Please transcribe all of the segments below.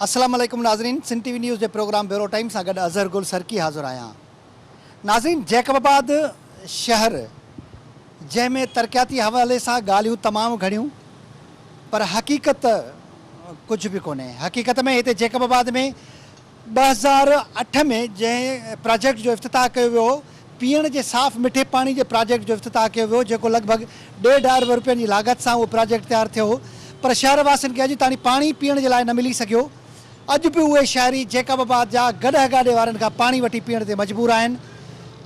السلام عليڪم ناظرين سنڌ ٽي وي نيوز جي پروگرام بيورو ٽائيم سان گڏ اظهر گل سرڪي حاضر آهيان ناظرين جيڪب آباد شهر جنهن ۾ ترقياتي حوالي سان ڳالهيون تمام گهڻيون پر حقيقت ڪجهه به ڪونهي حقيقت ۾ هتي جيڪب آباد ۾ 2008 ۾ جنهن پراجيڪٽ جو افتتاح ڪيو ويو هو، پيئڻ جي صاف مٺي پاڻي جي پراجيڪٽ جو افتتاح ڪيو ويو جيڪو لڳ ڀڳ ڏيڍ ارب روپين جي لاڳت سان اهو پراجيڪٽ تيار ٿيو هو پر شهر واسين کي اڄ تاڻي پاڻي پيئڻ جي لاء نه ملي سگهيو. اڄ به اهي شهري جيڪب آباد جا گڏهه گاڏي وارن کان پاڻي وٺي پيئڻ تي مجبور آهن.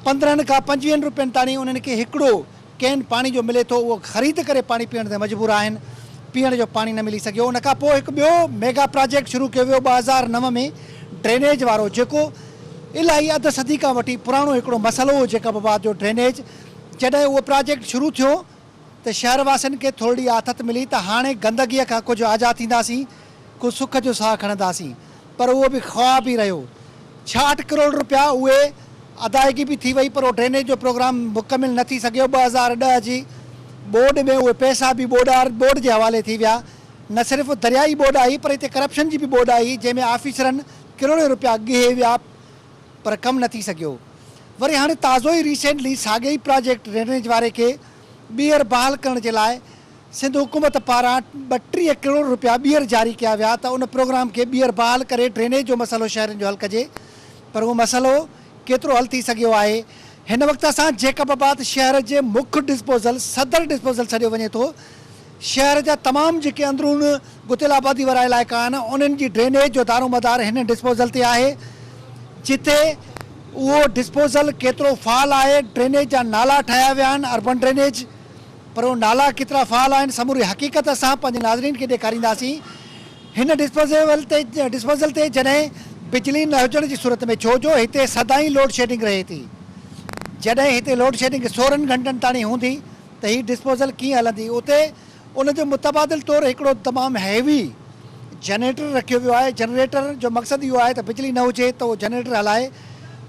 15 کان 25 روپين تاڻي انهن کي هڪڙو ڪين پاڻي جو ملي ٿو اهو خريد ڪري پاڻي پيئڻ تي مجبور آهن، پيئڻ جو پاڻي نه ملي سگهيو، ان کان پوء هڪ ٻيو ميگا پراجيڪٽ شروع ڪيو ويو 2009 ۾ ڊرينيج وارو جيڪو الاهي اڌ صدي کان وٺي پراڻو هڪڙو مسئلو هو جيڪب آباد جو ڊرينيج جڏهن اهو پراجيڪٽ شروع ٿيو ته شهر واسين کي ٿورڙي آٿت ملي ته هاڻي گندگيء کان ڪجهه آجا ٿينداسين ڪو سک جو ساهه کڻنداسين پر اهو به خواب ئي رهيو. 66 ڪروڙ رپيا اهي ادائگي به ٿي وئي پر اهو ڊرينيج جو پروگرام مڪمل نه ٿي سگهيو. 2010 جي ٻوڏ ۾ اهي پئسا به ٻوڏار ٻوڏ جي حوالي ٿي ويا. نه صرف دريائي ٻوڏ آئي پر هتي ڪرپشن جي به ٻوڏ آئي جنهن ۾ آفيسرن ڪروڙين رپيا ڳهي ويا پر ڪم نه ٿي سگهيو. وري هاڻي تازو ئي ريسينٽلي ساڳئي ئي پراجيڪٽ ڊرينيج واري کي ٻيهر بحال ڪرڻ جي لاء سنڌ حڪومت پاران 32 ڪروڙ رپيا ٻيهر جاري ڪيا ويا ته ان پروگرام کي ٻيهر بحال ڪري ڊرينيج جو مسئلو شهرين جو حل ڪجي پر اهو مسئلو ڪيترو حل ٿي سگهيو آهي هن وقت اسان جيڪب آباد شهر جي مک ڊسپوزل صدر ڊسپوزل سڏيو وڃي ٿو شهر جا تمام جيڪي اندرون ڳتيل آبادي وارا علائقا آهن انهن جي ڊرينيج جو دارومدار هن ڊسپوزل تي آهي جتي اهو ڊسپوزل ڪيترو فعال آهي ڊرينيج جا نالا ٺاهيا ويا آهن اربن ڊرينيج پر اهي نالا ڪيترا فعال آهن سموري حقيقت اسان پنهنجي ناظرين کي ڏيکارينداسين. هن ڊسپوزيبل تي ڊسپوزل تي جڏهن بجلي نه هجڻ جي صورت ۾ ڇو جو هتي سدائين لوڊشيڊنگ رهي ٿي جڏهن هتي لوڊشيڊنگ 16 گهنٽن تاڻي هوندي ته هي ڊسپوزل ڪيئن هلندي اتي ان جو متبادل طور هڪڙو تمام هيوي جنريٽر رکيو ويو آهي جنريٽر جو مقصد اهو آهي ته بجلي نه هجي ته اهو جنريٽر هلائي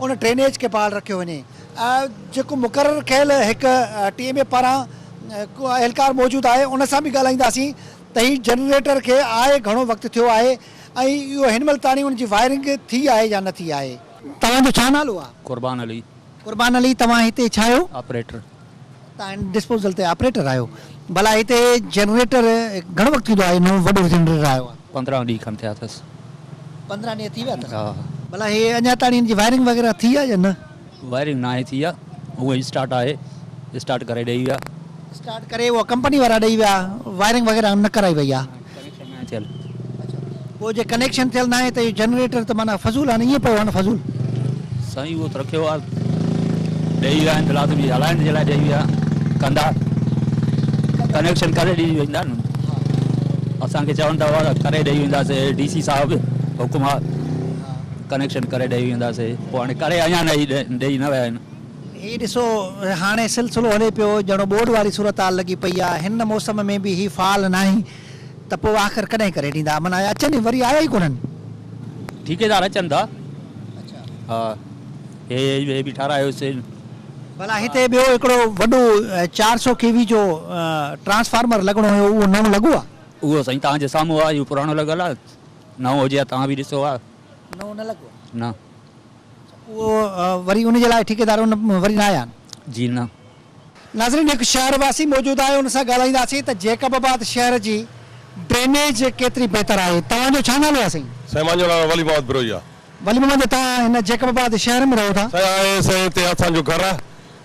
ان ڊرينيج کي بحال رکيو وڃي. جيڪو مقرر ڪيل هڪ ٽي ايم اي پاران اهلڪار موجود آهي ان سان به ڳالهائينداسين ته هي جنريٽر کي آئي گهڻو وقت ٿيو آهي ۽ اهو هن مهل تاڻي ان جي وائرنگ ٿي آهي يا نه ٿي آهي. توهان جو ڇا نالو آهي؟ قربان علي. قربان علي توهان هتي ڇا آهيو؟ آپريٽر. توهان هن ڊسپوزل تي آپريٽر آهيو. ڀلا هتي جنريٽر گهڻو وقت ٿيندو آهي نئون وڏو جنريٽر آيو آهي؟ 15 ڏينهن کن ٿيا اٿس. 15 ڏينهن ٿي ويا اٿس. ها. ڀلا هي اڃا تاڻي هن جي وائرنگ وغيره ٿي آهي يا نه؟ وائرنگ ناهي ٿي آهي هونئن ئي اسٽارٽ آهي اسٽارٽ ڪري ڏئي ويا. اسٽارٽ ڪري اها ڪمپني وارا ڏئي ويا وائرنگ وغيره نه ڪرائي وئي آهي. ڪنيڪشن ناهي ٿيل. اڇا پوء جي ڪنيڪشن ٿيل ناهي ته اهو جنريٽر ته معنيٰ فضول آهي نه ائين پيو آهي نه فضول. سائين اهو ته رکيو آهي ڏئي ويا آهن ته لازمي هلائڻ جي لاء ڏئي ويا ڪندا ڪنيڪشن ڪري ڏئي ويندا نه اسان کي چون ٿا ڪري ڏئي وينداسي ڊي سي صاحب حڪم آهي ڪنيڪشن ڪري ڏئي وينداسي پوء هاڻي ڪري اڃا ڏئي نه ويا آهن. هي ڏسو هاڻي سلسلو هلي پيو ڄڻو ٻوڏ واري صورتحال لڳي پئي آهي هن موسم ۾ به هي فعال ناهي ته پوء آخر ڪڏهن ڪري ڏيندا معنيٰ اچن ئي وري آيا ئي ڪونهن. ٺيڪيدار اچن ٿا ها هي هي به ٺارايوسين. ڀلا هتي ٻيو هڪڙو وڏو 400 ڪي وي جو ٽرانسفارمر لڳڻو هيو اهو نئون لڳو آهي؟ اهو سائين توهان جي سامهون آهي اهو پراڻو لڳل آهي نئون هجي ها توهان به ڏسو ها. نئون نه لڳو آهي؟ نه. اهو وري ان جي لاء ٺيڪيدار ان وري نه آيا آهن؟ جي نه. ناظرين هڪ شهر واسي موجود آهي ان سان ڳالهائينداسين ته جيڪب آباد شهر جي ڊرينيج ڪيتري بهتر آهي توهان جو ڇا نالو آهي سائين؟ سائين مانجو نالو ولي محمد بروهي آهي. ولي محمد توهان هن جيڪب آباد شهر ۾ رهو ٿا؟ سائين آهي سائين هتي اسان جو گهر آهي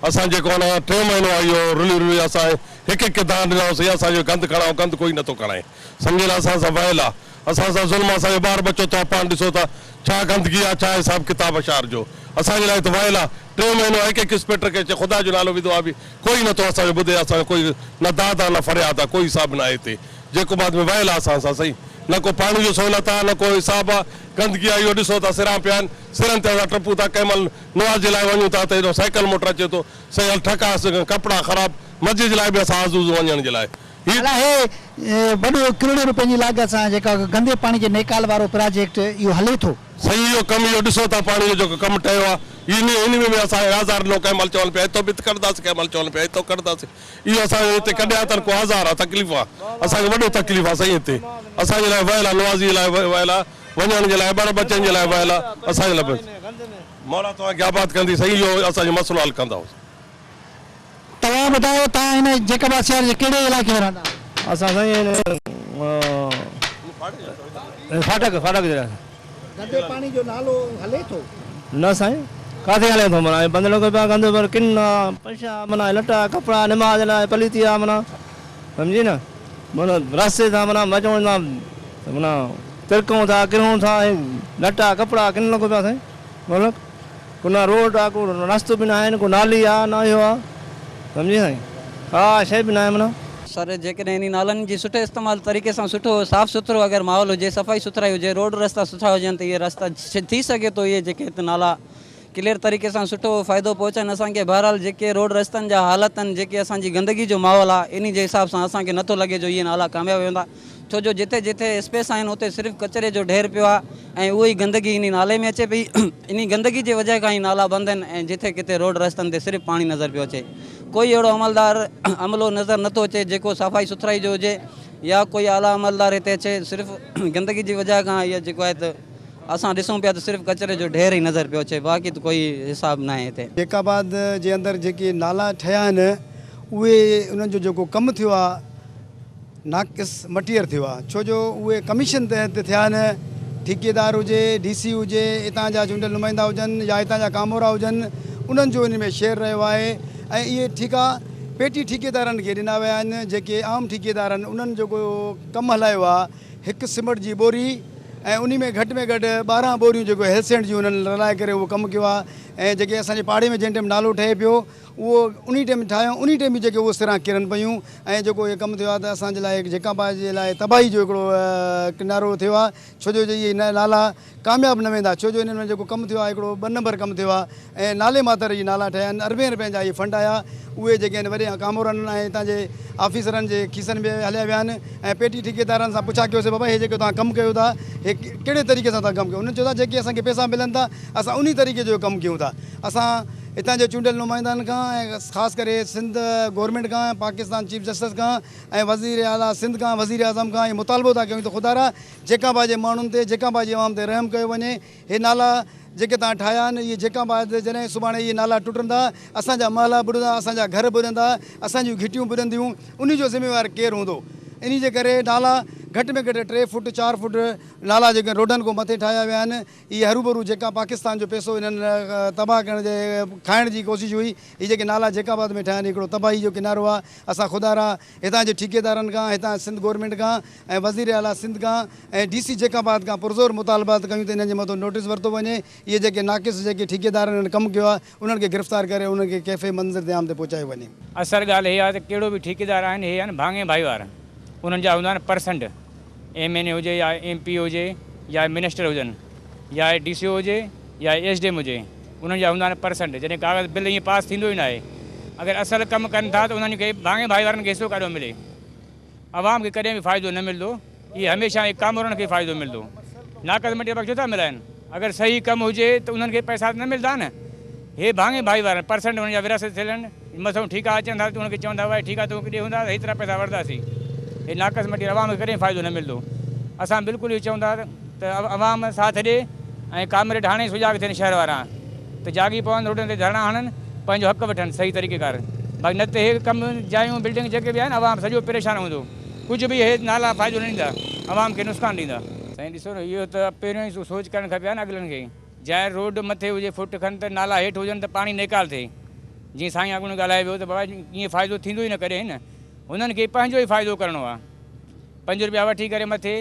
اسان جيڪو آهي نه ٽيون مهينو آهي اهو رلي رلي اسان هڪ هڪ کي دانهن ڏنائون سائين اسان جو گند کڻائو گند ڪوئي نٿو کڻائي سمجهي نه اسان سان ويل آهي اسان سان ظلم آ اسان جو ٻار ٻچو توهان پاڻ ڏسو ٿا ڇا گندگي آ ڇا حساب ڪتاب آ شهر جو اسان جي لاء ته ويل آ ٽيون مهينو آ هڪ هڪ انسپيڪٽر کي چي خدا جو نالو وڌو آ به ڪوئي نٿو اسان جو ٻڌي اسان جو ڪوئي نه داد آ نه فرياد آ ڪوئي حساب ناهي هتي جيڪب آباد ۾ ويل آ اسان سان سائين نه ڪو پاڻي جو سهولت آ نه ڪو حساب آ گندگي آ اهو ڏسو ٿا سران پيا آهن سرن تي اسان ٽپون ٿا ڪنهن مهل نواز جي لاء وڃون ٿا ته ايڏو سائيڪل موٽر اچي ٿو سائين هل ٺڪا ڪپڙا خراب مسجد جي لاء به اسان آزوزو وڃڻ جي لاء هي ڀلا هي وڏو ڪروڙين روپين جي لاڳت سان جيڪا گندي پاڻي جي نيڪال وارو پراجيڪٽ اهو هلي ٿو. سائين اهو ڪم اهو ڏسو ٿا پاڻي جو جيڪو ڪم ٺهيو آ انهي انهي ۾ به اسان کي آزار ڏنو ڪنهن مهل چون پيا هتو ڀت ڪڍنداسين ڪنهن مهل چون پيا هتو ڪڍنداسين اهو اسان کي هتي ڪڍيا اٿن ڪو آزار آ تڪليف آ اسان کي وڏو تڪليف آ سائين هتي اسان جي لاء ويل آ نوازي جي لاء ويل آ. وڃڻ جي لاء ٻار ٻچن جي لاء ويل آ اسان جي لاء بس مولا توهان کي آباد ڪندي سائين اهو اسان جو مسئلو حل ڪندؤ. توهان ٻڌايو توهان هن جيڪب آباد شهر جي ڪهڙي علائقي ۾ رهندا آهيو؟ اسان سائين هن فاٽڪ فاٽڪ جي. گندي پاڻي جو نالو هلي ٿو؟ نه سائين ڪاٿي هلي ٿو معنيٰ بند لڳو پيو آ گند پر ڪن آ پئسا معنيٰ لٽا ڪپڙا نماز لاء پليتي آ معنيٰ سمجهي نه معنيٰ رستي تان معنيٰ مچون ٿا معنيٰ ترڪون ٿا ڪرون ٿا ۽ لٽا ڪپڙا ڪن لڳو پيو آ سائين مطلب ڪو نه روڊ آ ڪو رستو به ناهي ڪو نالي آ نه اهو آ سمجهي سائين ڪا شيء به ناهي معنيٰ. سر جيڪڏهن انهي نالن جي سٺي استعمال طريقي سان سٺو صاف سٿرو اگر ماحول هجي صفائي سٿرائي هجي روڊ رستا سٺا هجن ته اهي رستا ٿي سگهي ٿو اهي جيڪي هت نالا ڪليئر طريقي سان سٺو فائدو پهچائن اسان کي بهرحال جيڪي روڊ رستن جا حالت آهن جيڪي اسان جي گندگي جو ماحول آهي انهي جي حساب سان اسان کي نٿو لڳي جو اهي نالا ڪامياب ويندا ڇو جو جتي جتي اسپيس آهن اتي صرف ڪچري جو ڍير پيو آهي ۽ اهو ئي گندگي انهي نالي ۾ اچي پئي انهي گندگي جي وجهه کان ئي نالا بند آهن ۽ جتي ڪٿي روڊ رستن تي صرف پاڻي نظر پيو اچي ڪوئي اهڙو عملدار عملو نظر نٿو اچي جيڪو صفائي سٿرائي جو هجي يا ڪوئي اعليٰ عملدار هتي اچي صرف گندگي جي وجهه کان اهي جيڪو آهي ته اسان ڏسون پيا ته صرف ڪچري جو ڍير ئي نظر پيو اچي باقي ته ڪوئي حساب ناهي هتي. جيڪب آباد جي اندر جيڪي نالا ٺهيا آهن اهي انهن جو جيڪو ڪم ٿيو آهي ناقص مٽيئر ٿيو آهي ڇو جو اهي ڪميشن تحت ٿيا آهن ٺيڪيدار هجي ڊي سي هجي اتان جا چونڊيل نمائندا هجن يا اتان جا ڪامورا هجن انهن جو ان ۾ شيئر رهيو آهي ۽ اهي ٺيڪا پيٽي ٺيڪيدارن کي ڏنا ويا آهن جيڪي عام ٺيڪيدار آهن انهن جيڪو ڪم هلايو آهي هڪ سمٽ جي ٻوري ۽ انهي ۾ گهٽ ۾ گهٽ 12 ٻوريون جيڪو هيلسينٽ جون انهن رلائي ڪري اهو ڪم ڪيو آهي ۽ جيڪي اسان جي پاڙي ۾ جنهن ٽيم نالو ٺهي پيو اهو انهي ٽيم ٺاهيو انهي ٽيم به جيڪي اهو سران ڪرن پيون ۽ جيڪو اهي ڪم ٿيو آهي ته اسان جي لاء جيڪب آباد جي لاء تباهي جو هڪڙو ڪنارو ٿيو آهي ڇو جو اهي نالا ڪامياب نه ويندا ڇو جو انهن ۾ جيڪو ڪم ٿيو آهي هڪڙو ٻه نمبر ڪم ٿيو آهي ۽ نالي ماتر اهي نالا ٺهيا آهن اربين رپين جا اهي فنڊ آيا اهي جيڪي آهن وڏي ڪامورن ۽ هتان جي آفيسرن جي کيسن ۾ هليا ويا آهن ۽ پيٽي ٺيڪيدارن سان پڇا ڪيوسي بابا هي جيڪو توهان ڪم ڪيو ٿا هي ڪهڙي طريقي سان توهان ڪم ڪيو انهن چيو ته جيڪي اسان کي پئسا ملن ٿا اسان انهي طريقي جو ڪم ڪيون ٿا اسان هتان جي چونڊيل نمائندن کان ۽ خاص ڪري سنڌ گورنمينٽ کان پاڪستان چيف جسٽس کان ۽ وزير اعليٰ سنڌ کان وزير اعظم کان اهي مطالبو ٿا ڪيون ته خدارا جيڪب آباد جي ماڻهن تي جيڪب آباد جي عوام تي رحم ڪيو وڃي هي نالا جيڪي توهان ٺاهيا آهن اهي جيڪب آباد جڏهن سڀاڻي اهي نالا ٽٽندا اسان جا محلا ٻڏندا اسان جا گهر ٻڏندا اسان جون گهٽيون ٻڏنديون انهي جو ذميوار ڪير هوندو انهي جي ڪري نالا گهٽ ۾ گهٽ ٽي فوٽ چار فوٽ نالا جيڪي روڊن کان مٿي ٺاهيا ويا آهن اهي هروڀرو جيڪا پاڪستان جو پئسو انهن تباهه ڪرڻ جي کائڻ جي ڪوشش هئي هي جيڪي نالا جيڪب آباد ۾ ٺاهيا آهن هڪڙو تباهي جو ڪنارو آهي اسان خدارا هتان جي ٺيڪيدارن کان هتان سنڌ گورنمينٽ کان ۽ وزير اعليٰ سنڌ کان ۽ ڊي سي جيڪب آباد کان پرزور مطالبا ٿا ڪيون ته انهن جي مٿو نوٽيس ورتو وڃي اهي جيڪي ناقص جيڪي ٺيڪيدارن انهن ڪم ڪيو آهي انهن کي گرفتار ڪري انهن کي ڪيفي منظر عام تي پهچايو وڃي. اصل ڳالهه هي آهي ته ڪهڙو به ٺيڪيدار آهن هي آهن ڀاڱي ڀائيوار انهن جا هوندا آهن پرسنٽ ايم اين اي هجي يا ايم پي هجي يا منسٽر هجن يا ڊي سي او هجي يا ايس ڊي ايم هجي انهن جا هوندا آهن پرسنٽ جڏهن ڪاغذ بل ائين پاس ٿيندو ئي ناهي اگر اصل ڪم ڪن ٿا ته انهن کي ڀاڱي ڀائي وارن کي حصو ڪاڏو ملي عوام کي ڪڏهن به فائدو نه ملندو اهي هميشه اهي ڪامورن کي فائدو ملندو ناقص مٽي بخش ڇو ٿا ملائن اگر صحيح ڪم هجي ته انهن کي پئسا نه ملدا نه هي ڀاڱي ڀائي وارن پرسنٽ انهن جا ورهاست ٿيل آهن مٿئون ٺيڪا اچن ٿا ته انهن کي چون ٿا ڀائي ٺيڪا تون ڏي هوندا ته هيترا پئسا وٺنداسين. هي ناقص مٽيريل عوام کي ڪڏهن فائدو نه ملندو. اسان بلڪل اهو چئون ٿا ته عوام ساٿ ڏي ۽ ڪامريڊ هاڻي سجاڳ ٿين شهر وارا ته جاڳي پون روڊن تي ڌرڻا هڻن پنهنجو حق وٺن صحيح طريقيڪار باقي نه ته هي ڪم جايون بلڊنگ جيڪي به آهن عوام سڄو پريشان هوندو ڪجهه به هي نالا فائدو نه ڏيندا عوام کي نقصان ڏيندا. سائين ڏسو نه اهو ته پهريون ئي سوچ ڪرڻ کپي ها نه اڳلن کي. جاء روڊ مٿي هجي فوٽ کن ته نالا هيٺ هجن ته پاڻي نيڪال ٿئي. جيئن سائين اڳوڻو ڳالهائي ويو ته بابا ائين فائدو ٿيندو ئي نه ڪڏهن نه. هنن کي پنهنجو ئي فائدو ڪرڻو آ. پنج روپيا وٺي ڪري مٿي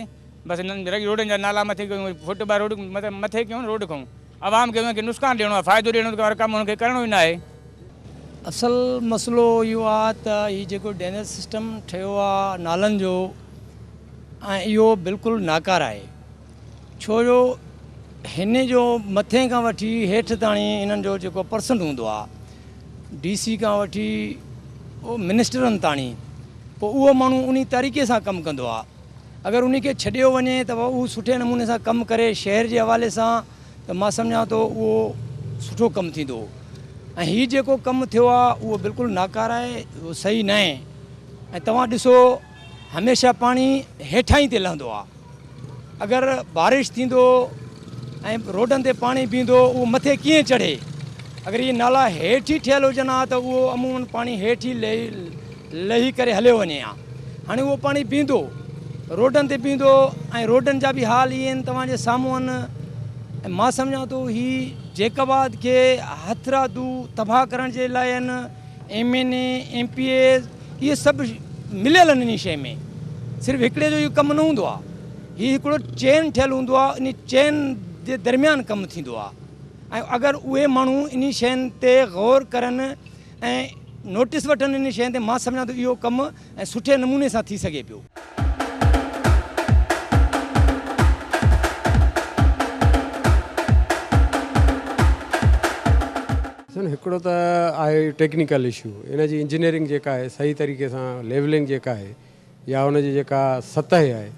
بس رڳي روڊن جا نالا مٿي ڪيون فوٽ ٻه روڊ مطلب مٿي ڪيون روڊ کان عوام کي انهن کي نقصان ڏيڻو آ فائدو ڏيڻو وارو ڪم انهن کي ڪرڻو ئي ناهي. اصل مسئلو اهو آ ته هي جيڪو ڊرينيج سسٽم ٺهيو آ نالن جو ۽ اهو بلڪل ناڪاره آهي. ڇو جو هن جو مٿي کان وٺي هيٺ تاڻي هنن جو جيڪو پرسنٽ هوندو آ ڊي سي کان وٺي منسٽرن تاڻي پوء اهو ماڻهو انهي طريقي سان ڪم ڪندو آ اگر انهي کي ڇڏيو وڃي ته هو سٺي نموني سان ڪم ڪري شهر جي حوالي سان ته مان سمجهان ٿو اهو سٺو ڪم ٿيندو ۽ هي جيڪو ڪم ٿيو آ اهو بلڪل ناڪاره آهي اهو صحيح ناهي ۽ توهان ڏسو هميشه پاڻي هيٺائين تي لهندو آ. اگر بارش ٿيندو ۽ روڊن تي پاڻي بيهندو اهو مٿي ڪيئن چڙهي؟ اگر اهي نالا هيٺ ئي ٺهيل هجن ها ته اهو عمومن پاڻي هيٺ ئي لهي ڪري هليو وڃي ها. هاڻي اهو پاڻي بيهندو روڊن تي بيهندو ۽ روڊن جا به حال اهي آهن توهان جي سامهون آهن ۽ مان سمجهان ٿو هي جيڪب آباد کي هٿرادو تباهه ڪرڻ جي لاء آهن. M N A, M P As اهي سڀ مليل آهن انهي شيء ۾ صرف هڪڙي جو اهو ڪم نه هوندو آهي هي هڪڙو چين ٺهيل هوندو آهي انهي چين جي درميان ڪم ٿيندو آهي ۽ اگر اهي ماڻهو انهي شين تي غور ڪرن ۽ نوٽيس وٺن انهي شين تي مان سمجهان ٿو اهو ڪم ۽ سٺي نموني سان ٿي سگهي پيو. ڏسو نه هڪڙو ته آهي ٽيڪنيڪل اشو ان جي انجنيئرنگ جيڪا آهي صحيح طريقي سان ليولنگ جيڪا آهي يا ان جي جيڪا سطح آهي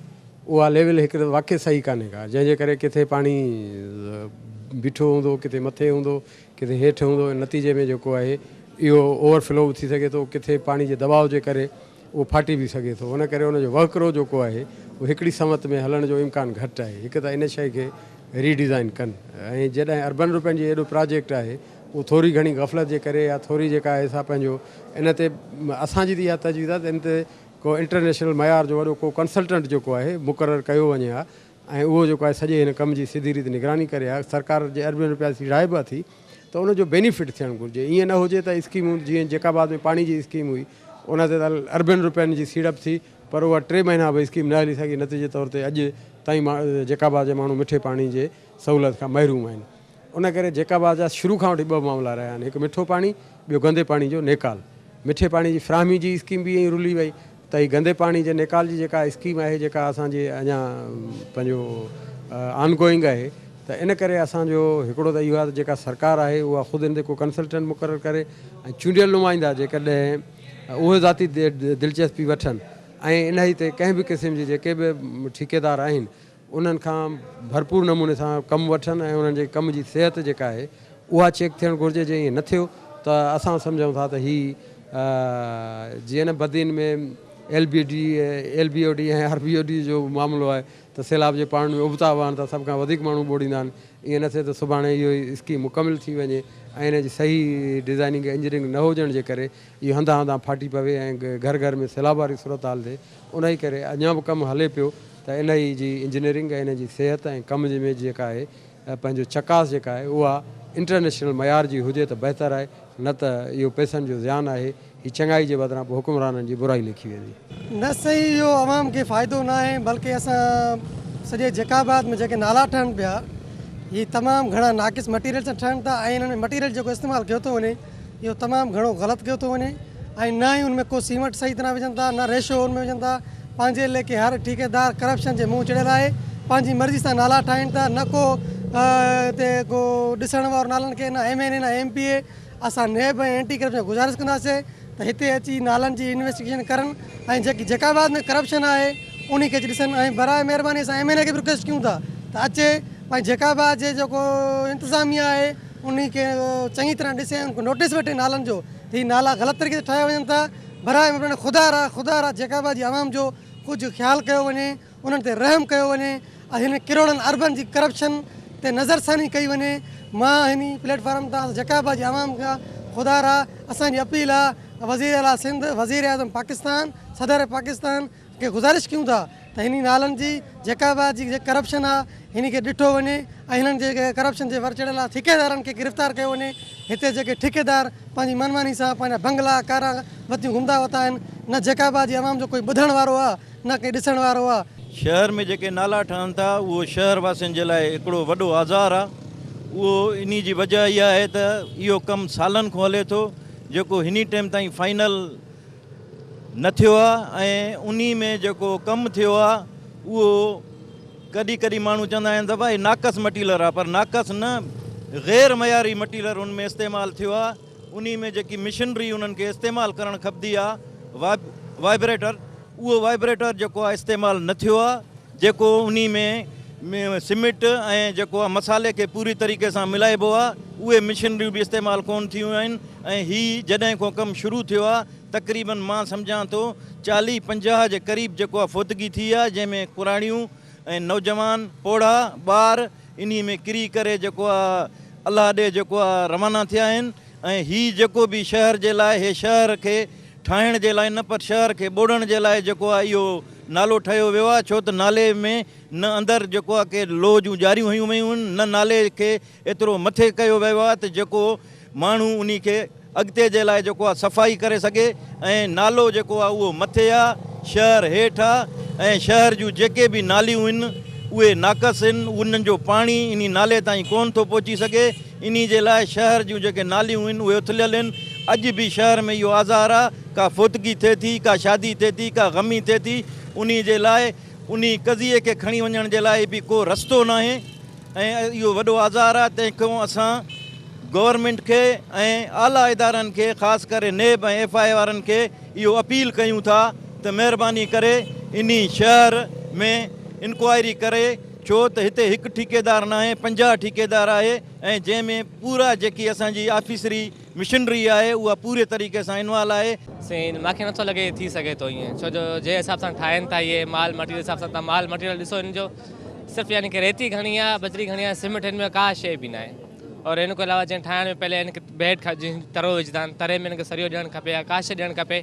اها ليول هڪ ته واقعي صحيح ڪانهي ڪا جنهن جي ڪري ڪٿي پاڻي بيٺو هوندو ڪٿي مٿي هوندو ڪٿي هيٺ هوندو نتيجي ۾ جيڪو آهي اهو اوور فلو به ٿي سگهي ٿو ڪٿي پاڻي جي دٻاء جي ڪري اهو ڦاٽي به سگهي ٿو ان ڪري ان جو وهڪرو جيڪو آهي اهو هڪڙي سنوت ۾ هلڻ جو امڪان گهٽ آهي هڪ ته ان شيء کي ري ڊيزائن ڪن ۽ جڏهن اربن روپين جي ايڏو پراجيڪٽ آهي اهو ٿوري گهڻي غفلت جي ڪري يا ٿوري جيڪا آهي سا پنهنجو ان تي اسان جي ته اها تجويز آهي ته ان تي ڪو انٽرنيشنل معيار جو وڏو ڪو ڪنسلٽنٽ جيڪو آهي مقرر ڪيو وڃي ها ۽ اهو جيڪو آهي سڄي هن ڪم جي سڌي ريت نگراني ڪري ها سرڪار جي اربين روپيا سيڙائي به اٿي ته ان جو بينيفٽ ٿيڻ گهرجي ائين نه هجي ته اسڪيمون جيئن جيڪب آباد ۾ پاڻي جي اسڪيم هئي ان تي ته اربين روپين جي سيڙپ ٿي پر اها ٽي مهينا به اسڪيم نه هلي سگهي نتيجي طور تي اڄ تائين جيڪب آباد جا ماڻهو مٺي پاڻي جي سهولت کان محروم آهن ان ڪري جيڪب آباد جا شروع کان وٺي ٻه معاملا رهيا آهن هڪ مٺو پاڻي ٻيو گندي پاڻي جو نيڪال مٺي پاڻي جي فراهمي جي اسڪيم به ائين رلي وئي ته هي گندي پاڻي جي نيڪال جي جيڪا اسڪيم آهي جيڪا اسان جي اڃا پنهنجو آن گوئنگ آهي ته ان ڪري اسان جو هڪڙو ته اهو آهي ته جيڪا سرڪار آهي اها خود ان تي ڪو ڪنسلٽنٽ مقرر ڪري ۽ چونڊيل نمائندا جيڪڏهن اهي ذاتي دلچسپي وٺن ۽ انهي تي ڪنهن به قسم جي جيڪي به ٺيڪيدار آهن انهن کان ڀرپور نموني سان ڪم وٺن ۽ انهن جي ڪم جي صحت جيڪا آهي اها چيڪ ٿيڻ گهرجي جي ائين نه ٿيو ته اسان سمجهون ٿا ته هي جيئن نه Badin ۾ L B D L B O D ۽ R B O D جو معاملو آهي ته سيلاب جي پاڻين ۾ ابتا وهن ٿا سڀ کان وڌيڪ ماڻهو ٻوڙيندا آهن ائين نه ٿئي ته سڀاڻي اهو اسڪيم مڪمل ٿي وڃي ۽ ان جي صحيح ڊزائننگ ۽ انجنيئرنگ نه هجڻ جي ڪري اهو هنڌان هنڌان ڦاٽي پوي ۽ گهر گهر ۾ سيلاب واري صورتحال ٿئي انهي ڪري اڃا به ڪم هلي پيو ته انهي جي انجنيئرنگ ۽ انهي جي صحت ۽ ڪم جي ۾ جيڪا آهي پنهنجو چڪاس جيڪا آهي اها انٽرنيشنل معيار جي هجي ته بهتر آهي نه ته اهو پئسن جو زيان آهي هي چڱائي جي بدران پوء حڪمرانن جي برائي ليکي ويندي. نه صحيح اهو عوام کي فائدو ناهي بلڪه اسان سڄي جيڪب آباد ۾ جيڪي نالا ٺهن پيا هي تمام گهڻا ناقص مٽيريل سان ٺهن ٿا ۽ انهن ۾ مٽيريل جيڪو استعمال ڪيو ٿو وڃي اهو تمام گهڻو غلط ڪيو ٿو وڃي ۽ نه ئي ان ۾ ڪو سيمنٽ صحيح طرح وجهن ٿا نه ريشو ان ۾ وجهن ٿا پنهنجي ليکي هر ٺيڪيدار ڪرپشن جي منهن چڙهيل آهي پنهنجي مرضي سان نالا ٺاهين ٿا نه ڪو هتي ڪو ڏسڻ وارو نالن کي نه ايم اين اي نه ايم پي اي اسان نيب ۽ اينٽي ڪرپشن کي گذارش ڪنداسين ته هتي اچي نالن جي انويسٽيگيشن ڪرن ۽ جيڪي جيڪب آباد ۾ ڪرپشن آهي انهي کي اچي ڏسن ۽ براء مهرباني اسان ايم اين اي کي به رڪويسٽ ڪيون ٿا ته اچي ۽ جيڪب آباد جي جيڪو انتظاميه آهي انهي کي چڱي طرح ڏسي ۽ ان کان نوٽيس وٺي نالن جو ته هي نالا غلط طريقي سان ٺاهيا وڃن ٿا براء مهرباني خدا را خدا را جيڪب آباد جي عوام جو ڪجهه خيال ڪيو وڃي انهن تي رحم ڪيو وڃي ۽ هن ڪروڙن اربن جي ڪرپشن تي نظر ثاني ڪئي وڃي مان هن پليٽ فارم تان جيڪب آباد جي عوام کان خدا را اسان جي اپيل آ وزير اعليٰ سنڌ وزير اعظم پاڪستان صدر پاڪستان کي گذارش ڪيون ٿا ته هني نالن جي جيڪب آباد جي جيڪا ڪرپشن آ هني کي ڏٺو وڃي ۽ هنن جيڪي ڪرپشن جي ور چڙهيل آ ٺيڪيدارن کي گرفتار ڪيو وڃي هتي جيڪي ٺيڪيدار پنهنجي منماني سان پنهنجا بنگلا ڪارا وتيون گهمندا وتا آهن نه جيڪب آباد جي عوام جو ڪوئي ٻڌڻ وارو آ نه ڪنهن ڏسڻ وارو آ. شهر ۾ جيڪي نالا ٺهن ٿا اهو شهر واسين جي لاء هڪڙو وڏو آزار آ اهو انهي جي وجه اها آهي ته اهو ڪم سالن کان هلي ٿو جيڪو هني ٽيم تائين فائنل نه ٿيو آ ۽ انهي ۾ جيڪو ڪم ٿيو آ اهو ڪڏهن ڪڏهن ماڻهو چوندا آهن ته ڀائي ناقص مٽيلر آ پر ناقص نه غير معياري مٽيلر ان ۾ استعمال ٿيو آ انهي ۾ جيڪي مشنري انهن کي استعمال ڪرڻ کپندي آ وائبريٽر اهو وائبريٽر جيڪو آ استعمال نه ٿيو آ جيڪو انهي ۾ سميٽ ۽ جيڪو آ مصالحي کي پوري طريقي سان ملائبو آ اهي مشنريون به استعمال ڪون ٿيون آهن ۽ هي جڏهن کان ڪم شروع ٿيو آ تقريبن مان سمجهان ٿو چاليهه 50 جي قريب جيڪو آ فوتگي ٿي آ جنهن ۾ ڪراڙيون ۽ نوجوان، پوڙها، ٻار انهي ۾ ڪري ڪري جيڪو آ الله ڏي جيڪو آ روانا ٿيا آهن ۽ هي جيڪو به شهر جي لاء هي شهر کي ٺاهڻ جي لاء نه پر شهر کي ٻوڙڻ جي لاء جيڪو آ اهو نالو ٺهيو ويو آ ڇو ته نالي ۾ نه اندر جيڪو آ ڪي لوهه جون ڄاريون هنيون ويون آهن نه نالي کي ايترو مٿي ڪيو ويو آهي ته جيڪو ماڻهو انهي کي اڳتي جي لاء جيڪو آهي صفائي ڪري سگهي ۽ نالو جيڪو آهي اهو مٿي آهي شهر هيٺ آهي ۽ شهر جون جيڪي به ناليون آهن اهي ناقص آهن انهن جو پاڻي انهي نالي تائين ڪونه ٿو پهچي سگهي انهي جي لاء شهر جون جيڪي ناليون آهن اهي اٿليل آهن اڄ به شهر ۾ اهو آزار آهي ڪا فوتگي ٿئي ٿي ڪا شادي ٿئي ٿي ڪا غمي ٿئي ٿي انهي جي لاء انهي قضيي کي کڻي وڃڻ جي لاء به ڪو رستو ناهي. ۽ اهو وڏو آزار آهي تنهن کان اسان گورنمينٽ کي ۽ اعليٰ ادارن کي خاص ڪري نيب ۽ ايف I اي وارن کي اهو اپيل ڪيون ٿا ته مهرباني ڪري انهي شهر ۾ انڪوائري ڪري ڇو ته هتي هڪ ٺيڪيدار ناهي 50 ٺيڪيدار آهي ۽ جنهن ۾ پورا جيڪي اسان جي آفيسري مشنري آهي اها پوري طريقي سان انوال آهي. سائين مانکي نٿو لڳي ٿي سگهي ٿو ائين ڇو جو جنهن حساب سان ٺاهين ٿا اهي مال مٽيريل حساب سان تان مال مٽيريل ڏسو هن جو صرف يعني ڪي ريتي گهڻي آ بجري گهڻي آ سيمنٽ هن ۾ ڪا شيء به ناهي اور هن کان علاوه جنهن ٺاهڻ ۾ پهلي هن کي بيڊ جنهن ترو وجهندا آهن تري ۾ هن کي سريو ڏيڻ کپي يا ڪا شيء ڏيڻ کپي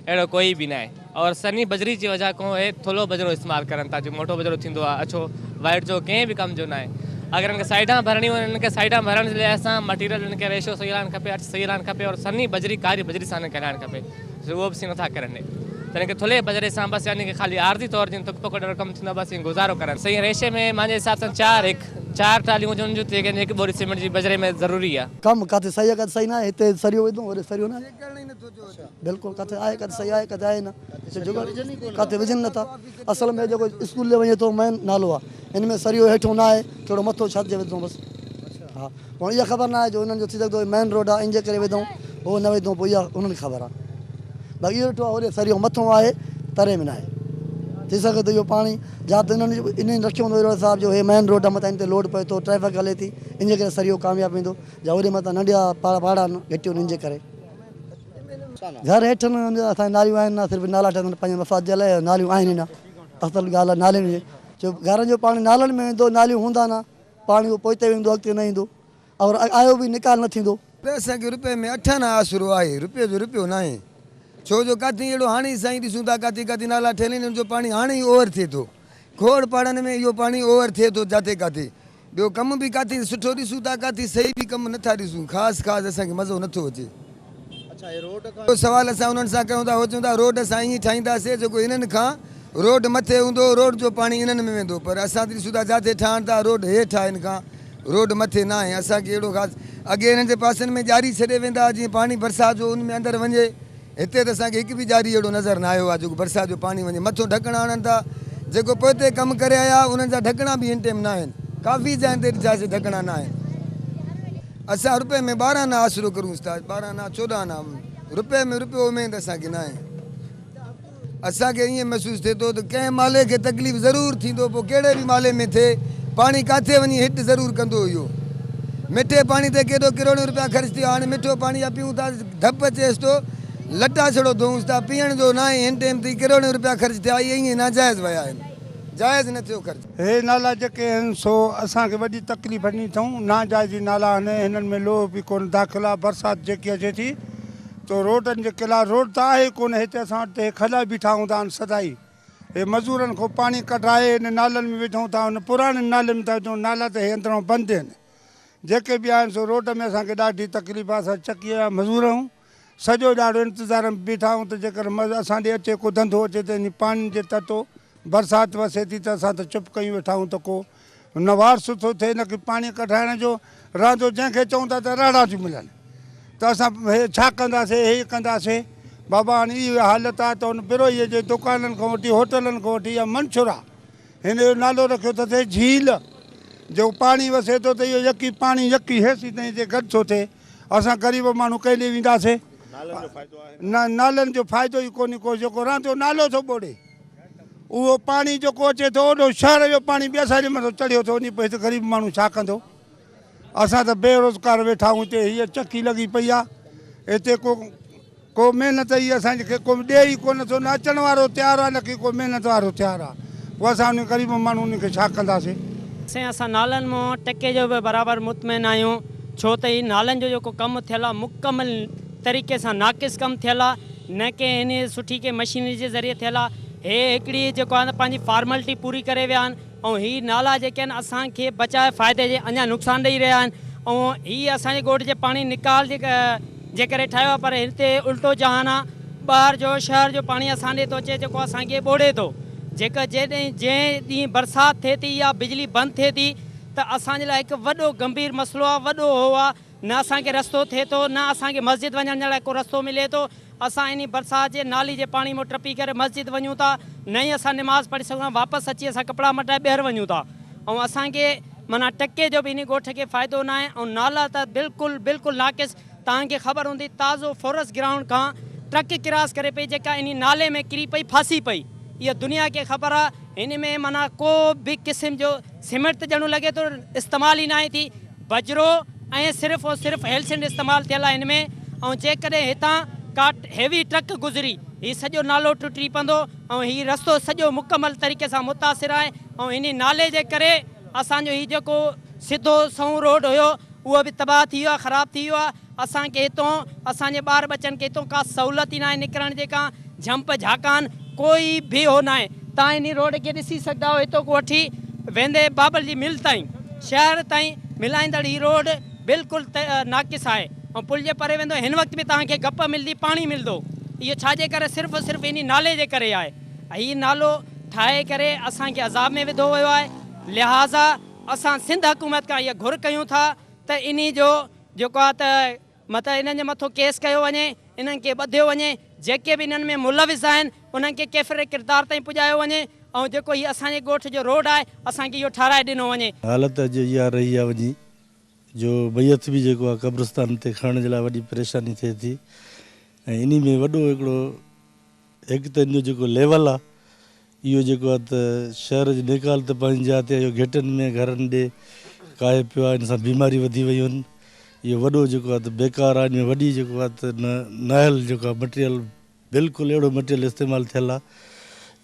اهڙو ڪوئي به ناهي اور سنهي بجري جي وجه کان هي ٿلهو بجرو استعمال ڪرن ٿا جو موٽو بجرو ٿيندو آهي اڇو وائيٽ جو ڪنهن به ڪم جو ناهي اگر هن کي سائيڊان ڀرڻيون آهن هن کي سائيڊان ڀرڻ جي لاء اسان مٽيريل هن کي ريشو صحيح هلائڻ کپي اٺ صحيح هلائڻ کپي اور سنهي بجري ڪاري بجري سان هن کي هلائڻ کپي اهو به سي نٿا ڪرن ته هن کي ٿلهي بجري سان بس يعني خالي عارضي طور جيئن ٿڪ پڪڙ وارو ڪم ٿيندو آهي بس ائين گذارو ڪرن صحيح ريشي ۾ مانجي حساب سان چار هڪ چار ٽاليون هجن جون ته هڪ ٻوري سيمنٽ جي بجري ۾ ضروري آهي. ڪم ڪاٿي صحيح آهي ڪاٿي صحيح ناهي هتي سريو وڌو هوڏي سريو ناهي. بلڪل ڪٿي آهي ڪٿي صحيح آهي ڪٿي آهي نه ڪٿي وجهن نٿا اصل ۾ جيڪو اسڪول ڏي وڃي ٿو مين نالو آهي ان ۾ سريو هيٺو نه آهي ٿورو مٿو ڇت جي وڌو بس ها پوء اها خبر نه آهي جو انهن جو ٿي سگهندو مين روڊ آهي ان جي ڪري وڌو هو نه وڌو پوء اها انهن کي خبر آهي باقي اهو ڏٺو آهي هوڏي سريو مٿو آهي تري ۾ نه آهي ٿي سگهي ٿو اهو پاڻي جا ته انهن انهن رکيو هوندو اهڙو حساب جو هي مين روڊ آهي متان ان تي لوڊ پئي ٿو ٽريفڪ هلي ٿي ان جي ڪري سريو ڪامياب ويندو جا هوڏي متان ننڍيا پاڙا پاڙا گهٽيون ان جي ڪري گهر هيٺ نه اسان جون ناليون آهن نه صرف نالا ٺهن پنهنجي مفاد جي لاء ناليون آهن ئي نه اصل ڳالهه آهي نالين جي جو گهرن جو پاڻي نالن ۾ ويندو ناليون هوندا نه پاڻي اهو پوئتي ويندو اڳتي نه ايندو اور آيو به نيڪال نه ٿيندو. اسان کي روپئي ۾ اٺ آنا آسرو آهي روپئي جو روپيو ناهي ڇو جو ڪاٿي اهڙو هاڻي سائين ڏسون ٿا ڪاٿي ڪاٿي نالا ٺهيل آهن ان جو پاڻي هاڻي ئي اوور ٿئي ٿو کوڙ پاڙن ۾ اهو پاڻي اوور ٿئي ٿو جاٿي ڪاٿي ٻيو ڪم به ڪاٿي سٺو ڏسون ٿا ڪاٿي صحيح به ڪم نٿا ڏسون خاص خاص اسان کي مزو نٿو اچي. اهو سوال اسان انهن سان ڪيون ٿا هو چون ٿا روڊ اسان ائين ٺاهينداسي جيڪو انهن کان روڊ مٿي هوندو روڊ جو پاڻي انهن ۾ ويندو پر اسان ته ڏسون ٿا جاٿي ٺاهن ٿا روڊ هيٺ آهي ان کان روڊ مٿي ناهي اسان کي اهڙو خاص اڳي انهن جي پاسن ۾ ڄاري ڇڏي ويندا هئا جيئن پاڻي برسات جو ان ۾ اندر وڃي هتي ته اسان کي هڪ به ڄاري اهڙو نظر نه آيو آهي جيڪو برسات جو پاڻي وڃي مٿو ڍڪڻا هڻن ٿا جيڪو پوئتي ڪم ڪري آيا انهن جا ڍڪڻا به هن ٽيم نه آهن ڪافي جاين تي ڏٺاسين ڍڪڻا نه آهن اسان روپئي ۾ 12 آنا آسرو ڪرون استاد 12 آنا 14 آنا روپئي ۾ روپيو اميد اسان کي نه آهي اسان کي ائين محسوس ٿئي ٿو ته ڪنهن مالهي کي تڪليف ضرور ٿيندو پوء ڪهڙي به مالهي ۾ ٿئي پاڻي ڪاٿي وڃي هٽ ضرور ڪندو اهو مٺي پاڻي تي ڪيڏو ڪروڙين روپيا خرچ ٿيا هاڻي مٺو پاڻي يا پيون ٿا ڌپ اچيس ٿو لٽا ڇڙو ڌوئونس ٿا پيئڻ جو ناهي هن ٽيم تي ڪروڙين روپيا خرچ ٿيا اهي ائين ناجائز ويا آهن جائز نه ٿيو خرچ. هي نالا جيڪي آهن سو اسان کي وڏي تڪليف ڏني اٿئون ناجائزي نالا آهن هنن ۾ لوهه به ڪونه داخل آهي برسات جيڪي اچي ٿي تو روڊن جي ڪلا روڊ ته آهي ڪونه هتي اسان وٽ ته هي کڏا بيٺا هوندا آهن سدائين هي مزورن کان پاڻي ڪڍرائي هن نالن ۾ وجهون ٿا هن پراڻن نالن ۾ ٿا وجهون نالا ته هي اندرون بند آهن جيڪي به آهن سو روڊ ۾ اسان کي ڏاڍي تڪليف آهي اسان چڪيء جا مزور آهيون سڄو ڏهاڙو انتظار ۾ بيٺا آهيون ته جيڪر اسان ڏي اچي ڪو ڌنڌو اچي ته انهي پاڻين جي تتو برسات وسي ٿي ته اسان ته چپ ڪيون ويٺا آهيون ته ڪو نه وارث ٿو ٿئي نه ڪي پاڻي ڪڍرائڻ جو رهندو جنهن کي چئون ٿا ته رهڙا ٿيون ملن ته اسان هي ڇا ڪنداسي هي ڪنداسي بابا هاڻي اها حالت آهي ته هن بروهيء جي دڪانن کان وٺي هوٽلن کان وٺي اها منڇر آهي هن جو نالو رکيو اٿس جهيل جو پاڻي وسي ٿو ته اهو يڪي پاڻي يڪي هيسي تائين هتي گڏ ٿو ٿئي اسان غريب ماڻهو ڪنهن ڏي وينداسي نه نالن جو فائدو ئي ڪونهي ڪو جيڪو رهندو نالو ٿو ٻوڙي اهو پاڻي جيڪو اچي ٿو اوڏو شهر جو پاڻي به اسان جي مٿان چڙهيو ٿو وڃي پوء هت غريب ماڻهو ڇا ڪندو اسان ته بيروزگار ويٺا آهيون هتي هيء چڪي لڳي پئي آهي هتي ڪو ڪو محنت ئي اسان کي ڪو ڏي ئي ڪونه ٿو نه اچڻ وارو تيار آهي نه ڪي ڪو محنت وارو تيار آهي. پوء اسان انهي غريب ماڻهو انهي کي ڇا ڪنداسين. سائين اسان نالن مان ٽڪي جو به برابر مطمئن آهيون ڇو ته هي نالن جو جيڪو ڪم ٿيل آهي مڪمل طريقي سان ناقص ڪم ٿيل آهي نه ڪنهن هن سٺي ڪنهن مشينري جي ذريعي ٿيل آهي هي هڪڙي جيڪو آهي نه پنهنجي فارملٽي پوري ڪري ويا آهن ۽ هي نالا جيڪي آهن اسان کي بچاء فائدي جي اڃا نقصان ڏئي رهيا آهن ۽ هي اسان جي ڳوٺ جي پاڻي نيڪال جي جي ڪري ٺاهيو آهي پر هتي الٽو جهان آهي ٻاهر جو شهر جو پاڻي اسان ڏي ٿو اچي جيڪو اسان کي ٻوڙي ٿو جيڪا جڏهن جنهن ڏينهن برسات ٿئي ٿي يا بجلي بند ٿئي ٿي ته اسان جي لاء هڪ وڏو گنڀير مسئلو آهي وڏو هو آهي نه اسان کي رستو ٿئي ٿو نه اسان کي مسجد وڃڻ جي لاء ڪو رستو ملي ٿو اسان انهي برسات جي نالي جي پاڻي مان ٽپي ڪري مسجد وڃون ٿا نه ئي اسان نماز پڙهي سگهون ٿا واپس اچي اسان ڪپڙا مٽائي ٻيهر وڃون ٿا ۽ اسان کي معنيٰ ٽڪي جو به انهي ڳوٺ کي فائدو ناهي ۽ نالا ته بلڪل بلڪل ناقص توهان کي خبر هوندي تازو فورس گرائونڊ کان ٽرڪ ڪراس ڪري پئي جيڪا انهي نالي ۾ ڪري پئي ڦاسي پئي اها دنيا کي خبر آهي هن ۾ معنيٰ ڪو به قسم جو سيمينٽ ته ڄڻو لڳي ٿو استعمال ئي ناهي ٿي بجرو ۽ صرف او صرف هيلسنڊ استعمال ٿيل آهي هن ۾ ۽ جيڪڏهن هتان ڪا هيوي ٽرڪ گذري هي سڄو نالو ٽٽي پوندو ۽ هي رستو سڄو مڪمل طريقي سان متاثر آهي ۽ انهي نالي جي ڪري اسان جو هي جيڪو سڌو سنئون روڊ هيو اهو به تباهه ٿي ويو آهي خراب ٿي ويو آهي اسان کي هتون اسان جي ٻار ٻچن کي هتون ڪا سهولت ئي ناهي نڪرڻ جي ڪا جهمپ جهاڪان ڪوئي به هو ناهي توهان انهي روڊ کي ڏسي سگهندا آهيو هتون کان وٺي ويندي بابل جي مل تائين شهر تائين ملائيندڙ هي روڊ بلڪل ناقص آهي ۽ پل جي پري ويندو هن وقت به توهان کي گپ ملندي پاڻي ملندو اهو ڇا جي ڪري صرف صرف انهي نالي جي ڪري آهي هي نالو ٺاهي ڪري اسان کي عذاب ۾ وڌو ويو آهي لهٰذا اسان سنڌ حڪومت کان اها گهر ڪيون ٿا ته انهي جو جيڪو آهي ته مطلب انهن جي مٿو ڪيس ڪيو وڃي، انهن کي ٻڌيو وڃي، جيڪي به انهن ۾ ملوث آهن انهن کي ڪيفر ڪردار تائين پڄايو وڃي ۽ جيڪو هي اسان جي ڳوٺ جو روڊ آهي اسان کي اهو ٺهرائي ڏنو وڃي. حالت اڄ اها رهي آهي وڃي جو ميت به جيڪو آهي قبرستان تي کڻڻ جي لاء وڏي پريشاني ٿئي ٿي ۽ انهي ۾ وڏو هڪڙو هڪ ته ان جو جيڪو ليول آ اهو جيڪو آ ته شهر جي نيڪال ته پنهنجي جاء تي اهو گهٽن ۾ گهرن ڏي ڪاهي پيو آ ان سان بيماري وڌي ويون آهن اهو وڏو جيڪو آ ته بيڪار آ ان ۾ وڏي جيڪو آ ته نه نااهل جيڪو آ مٽيريل بلڪل اهڙو مٽيريل استعمال ٿيل آ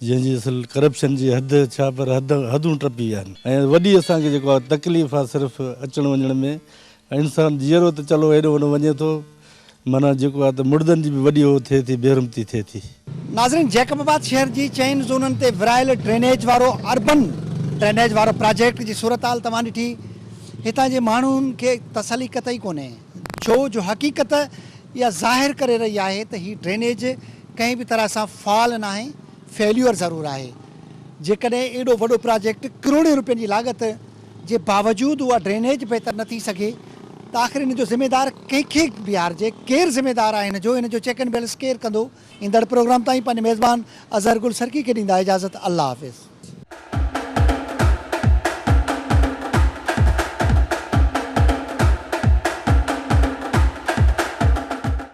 جنهن جي اصل ڪرپشن جي حد ڇا پر حد حدون ٽپي ويا آهن ۽ وڏي اسان کي جيڪو آ تڪليف آ صرف اچڻ وڃڻ ۾ انسان جيئرو ته چلو هيڏو هوڏو وڃي ٿو معنيٰ جيڪو آهي ته مڙدن جي به وڏي هو ٿئي ٿي بيحرمتي ٿئي ٿي. ناظرين جيڪب آباد شهر جي چئن زونن تي ورهايل ڊرينيج وارو اربن ڊرينيج وارو پراجيڪٽ جي صورتحال توهان ڏٺي هتان جي ماڻهن کي تسلي قطعي ڪونهي ڇو جو حقيقت اها ظاهر ڪري رهي آهي ته هي ڊرينيج ڪنهن به طرح سان فعال ناهي فيليور ضرور آهي جيڪڏهن ايڏو وڏو پراجيڪٽ ڪروڙين روپين جي لاڳت جي باوجود اها ڊرينيج بهتر نه ٿي سگهي ته آخر ان جو ذميدار ڪنهن کي بيهارجي، ڪير ذميدار آهي ان جو، ان جو چيڪ اينڊ بيلنس ڪير ڪندو؟ ايندڙ پروگرام تائين پنهنجي ميزبان اظهر گل سرڪي کي ڏيندا اجازت الله حافظ.